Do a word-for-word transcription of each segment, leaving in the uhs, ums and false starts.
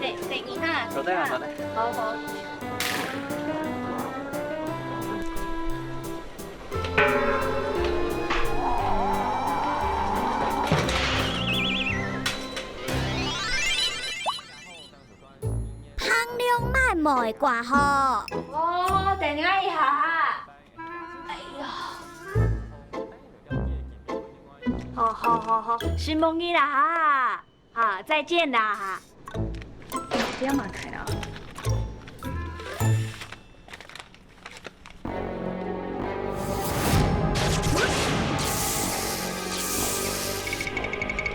等，等一下，坐在啊，等一下。坐在。好，好。限量版無掛號。哦，等一下。哎呀。好，好，好，好，承蒙你啦哈。 好，再見啦。不要马凯了。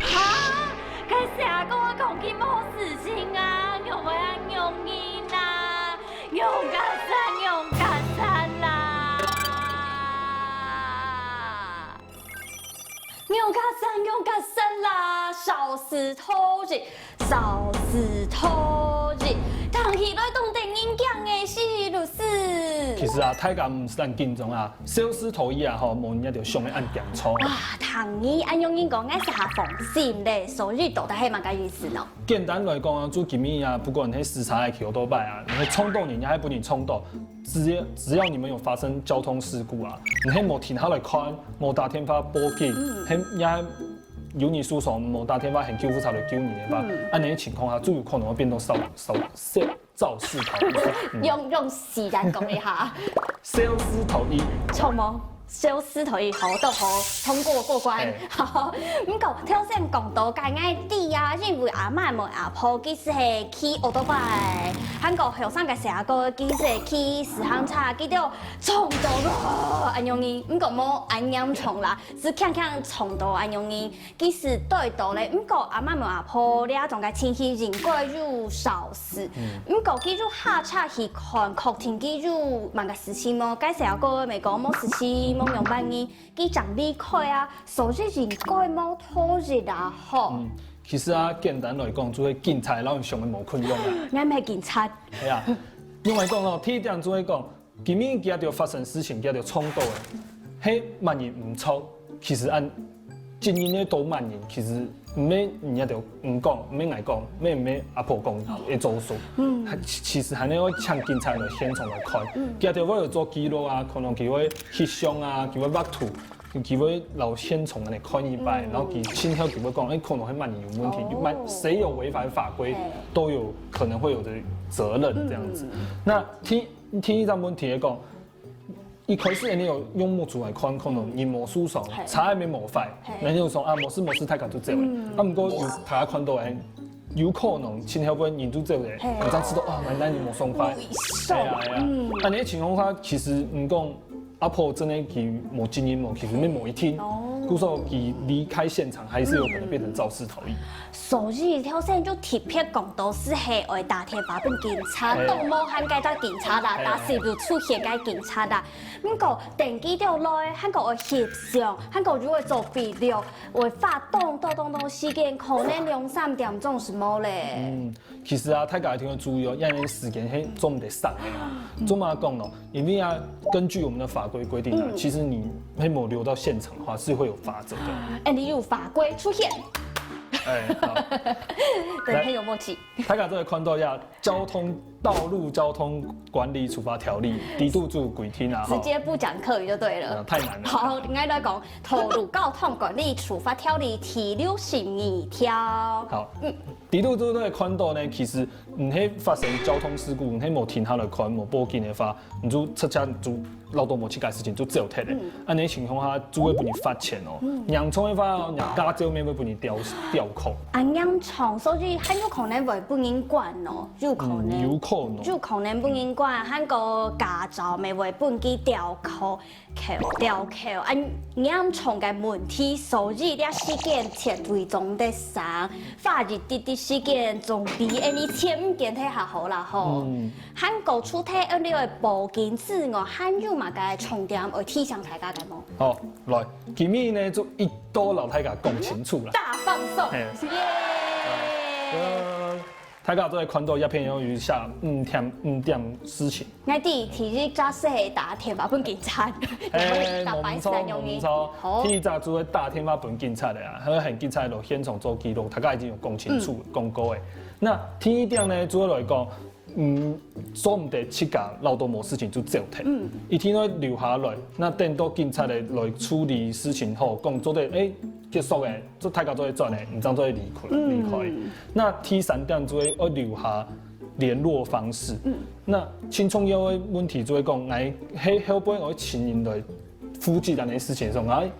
哈，該時啊，跟我講佢無事情啊，仰會恁樣呢？仰結煞，仰結煞啦！ 仰結煞，仰結煞啦，笑死頭一，笑死頭一，聽起來當得人驚个，是毋係？其實啊，大家毋使恁緊張啊，笑死頭一啊，吼，無人一定想个恁驚錯。啊，聽你恁樣講，𠊎就較放心咧，所以到底係麼个意思呢？簡單來講啊，就今日啊，不管你係駛車个、騎奧多拜啊，你係撞到人，也係分人撞到， 只要，只要你們有發生交通事故啊，你係無停下來看，無打電話報警，嗯。係，也係有人受傷，無打電話喊救護車來救人个話，嗯。恁樣个情況下，就有可能會變成肇，肇，肇，肇事逃逸。嗯。用，用四縣講一下。肇事逃逸。著無？肇事逃逸，好，都好，通過過關。嘿。 好，毋過頭先講到該𠊎知啊，因為阿姆無阿婆，佢係騎奧多拜，還過後生个細阿哥，佢係騎自行車，佢就撞到咯，恁樣呢。毋過無恁嚴重啦，係輕輕撞到恁樣呢。其實對到咧，毋過阿姆無阿婆這種个情形應該有少數。嗯。毋過佢就下車去看，確定佢有麼个事情無？該細阿哥乜講無事情，無樣般呢。 佢正離開啊，所以應該無逃逸啊，吼。嗯，其實啊，簡單來講，就係警察摎你想个無共樣啊。𠊎毋係警察。係啊，另外講哦，第一點就係講，今日佢兜發生事情，佢兜撞到个，係麼人毋著，其實恁，責任个都麼人，其實毋係人家兜毋講，毋係𠊎講，毋係，毋係阿婆講个做數。嗯。其，其實還愛請警察來現場來看，嗯。佢兜會有做記錄啊，可能佢會翕相啊，佢會畫圖。 佢會摎現場恁樣看一擺，嗯。然後佢盡後佢會講，哎，可能係麼人有問題，哦。麼，誰有違反法規，嘿。都有可能會有的責任這樣子。嗯。那第，第一個問題來講，一開始你有用目珠來看，可能人無受傷，嘿。車也無壞，嘿。然後就講啊，無事無事，大家就走了。嗯。啊，毋過有大家看到，哎，有可能盡後尾人就走了，嘿。你正知道啊，原來人無爽快。無意識。哎呀，哎呀。嗯。啊，你个情況下，其實你講 阿婆真个佢無責任無，其實乜無一定。哦。故所佢離開現場，還是有可能變成肇事逃逸。所以頭先就特別講到係愛打電話分警察，嘿。都無喊該打警察啦，嘿。打死就出現該警察啦。毋過等佢兜來，還過愛翕相，還過又愛做筆錄，會花當多當多時間，可能兩三點鐘係無咧。嗯，其實啊，大家一定要注意哦，因為時間係做毋得省个哦。嗯。做麼講呢？ 因為啊，根據我們的法規規定啊，嗯。其實你沒有留到現場的話，是會有罰則的。哎，你有法規出現。哎，好。對，來，很有默契。大家做得看到一下，交通，道路交通管理處罰條例，第六組規定啊，直接不講客語就對了。呃，太難了。好，應該來講，道路交通管理處罰條例第六十二條。好，嗯。第六組都會看到呢，其實你係發生交通事故，你係無停下來看，無報警的話， 你就出車就恅著無自家事情就走忒了。嗯。恁樣情況下，就會分你罰錢哦。嗯。嚴重的話哦，駕照乜會分你吊，吊扣。恁嚴重，所以還有可能會分人關哦，有可能。嗯，有可可能。就可能分人管，還過駕照乜會分佢吊扣，扣，吊扣，恁嚴重个問題，所以這時間絕對總得省，花一滴滴時間，總比恁樣千五件忒較好啦吼。嗯。還過除忒恁樣个報警之外，還有麼个重點愛提醒大家个無？好，來，今日呢就一刀摎大家講清楚啦。大放送，嘿。耶！呃， 大家做得看到這片有寫五點，五點事情。𠊎知第一隻係打電話分警察，嘿，打白線用的。無錯，無錯。好。第一隻就係打電話分警察个啊，佢喊警察來現場做記錄，大家已經有講清楚、嗯。講過个。那第二點呢，主要來講，嗯，做毋得自家恅到無事情就走忒，嗯。一定愛留下來，那等到警察來，來處理事情後，講做得，欸，結束个，做大家做得轉个，毋正做得離開，嗯。離開。 那第三點就係愛留下聯絡方式。嗯。那盡重要个問題就係講，𠊎係後背𠊎愛請人來負責恁樣个事情个時候，𠊎愛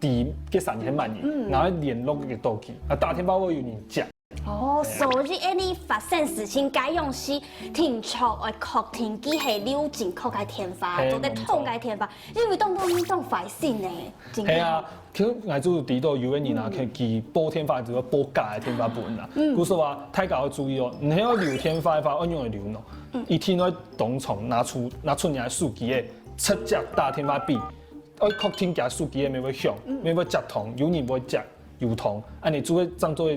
知該儕人係麼人，嗯。𠊎愛聯絡得到佢，啊，打電話會有人接。哦，所以恁樣發生事情，該樣係定著愛確定佢係留正確个電話，嘿，做得通个電話，因為當多人當壞心呢。 係啊，其實𠊎就知道有个人啊，嗯。佢，佢報電話就會報假个電話分人啊。嗯。故所啊，大家要注意哦，你係愛留電話个話，愛仰般留呢？嗯。一定愛當場拿出，拿出你个手機仔，直接打電話分，愛確定佢手機仔乜會響，嗯。乜會接通，有人會接，有通，恁樣就會當做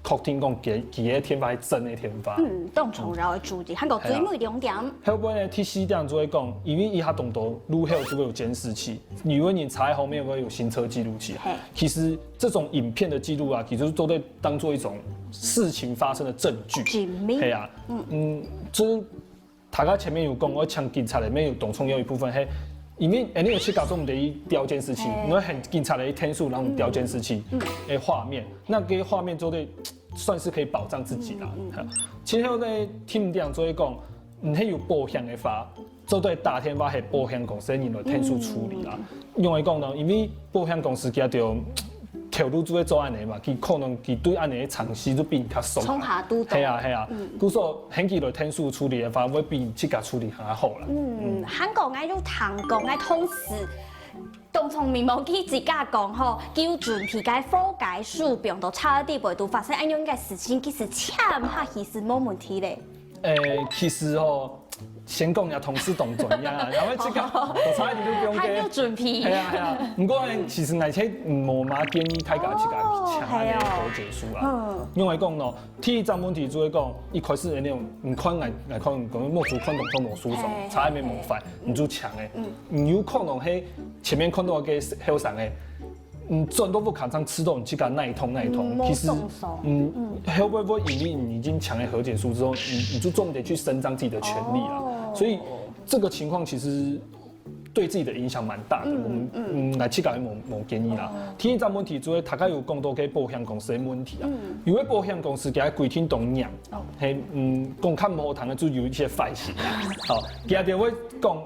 確定講佢，佢个電話係真个電話。嗯，當重要个注意，還有最尾兩點。係啊。後尾呢，第四點就係講，因為這下當多路口就會有監視器， 有个人查後面會有行車記錄器。嘿。其實這種影片的記錄啊，其實都在當做一種事情發生的證據。證明。係啊，嗯。嗯，就是大家前面有講，𠊎請警察裡面有當重要一部分，嘿，因為恁樣自家做毋得去調監視器，嘿。你愛喊警察來聽數，然後調監視器，嗯。的畫面，那這些畫面就會算是可以保障自己啦。嗯，嗯。哈，其實呢，第五點就係講，你係有保險个話， 做得打電話係保險公司个人來聽數處理啦。嗯。仰般講呢？因為保險公司佢就頭路就會做恁樣嘛，佢可能佢對恁樣个程序就比人較熟。從下都懂。係啊，係啊。嗯。故所喊佢來聽數處理个話，會比自家處理還較好啦。嗯，還過𠊎有聽過，𠊎同事當聰明無，佢自家講吼，佢有準備个和解書，放到車底背肚，發生恁樣个事情，其實簽下去係無問題咧。 欸，其實吼，先講人家同事當專業啊，然後這個，哦。我差一點就不用給。還有準備。係啊，係啊。毋過呢，其實𠊎係無麼建議大家去甲簽那個和解書啊。哦，係哦。嗯。因為講喏，第一個問題就係講，一開始那種，你看，你看，你看，目珠看到都無受傷，嘿，差一點無法，嘿，嘿。你就簽欸。嗯。你有可能係前面看到个後生欸， 嗯，轉到屋下正知道你自家哪痛哪痛。嗯，其實，無爽爽。嗯，嗯。會不會因為你已經簽了和解書之後，你，你就重點去伸張自己的權利啊？哦。所以這個情況其實對自己的影響蠻大的。嗯，我們，嗯。嗯，來自家無，無建議啦。哦。第一個問題，就係大家有講到个保險公司的問題啊。嗯。因為保險公司佢个規定當嚴，哦。嘿，嗯，講較無好聽的，就有一些壞心啊。好，佢就會講，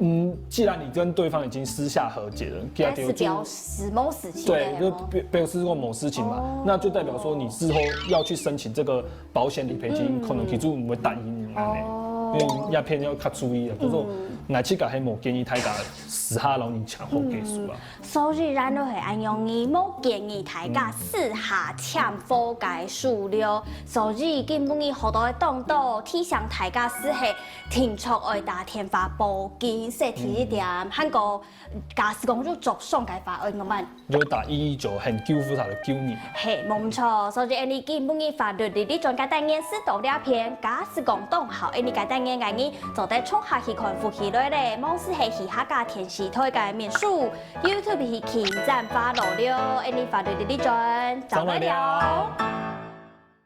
嗯，既然你跟對方已經私下和解了，該就表示無事情了，對，就表，表示說無事情嘛，哦。那就代表說你之後要去申請這個保險理賠金，嗯。可能其實毋會答應你按呢，哦。因為這片要較注意的，就是說，嗯。𠊎自家係無建議大家私下摎人簽和解書啊。嗯。所以咱都係恁樣，無建議大家私下簽和解書了。嗯。所以今晡日學到个當多，提醒大家係 定著愛打電話報警，這係第一點。嗯。還過，假使講有著傷个話，愛仰般？就打一一九喊救護車來救你。嘿，無錯。所以，𠊎俚今晡日法律里里轉个單元係到這片，假使講當好，𠊎俚个單元𠊎俚做得衝下去看福氣來咧，無就係去客家電視台个面書，YouTube去點讚follow了，𠊎俚法律里里轉，正來尞。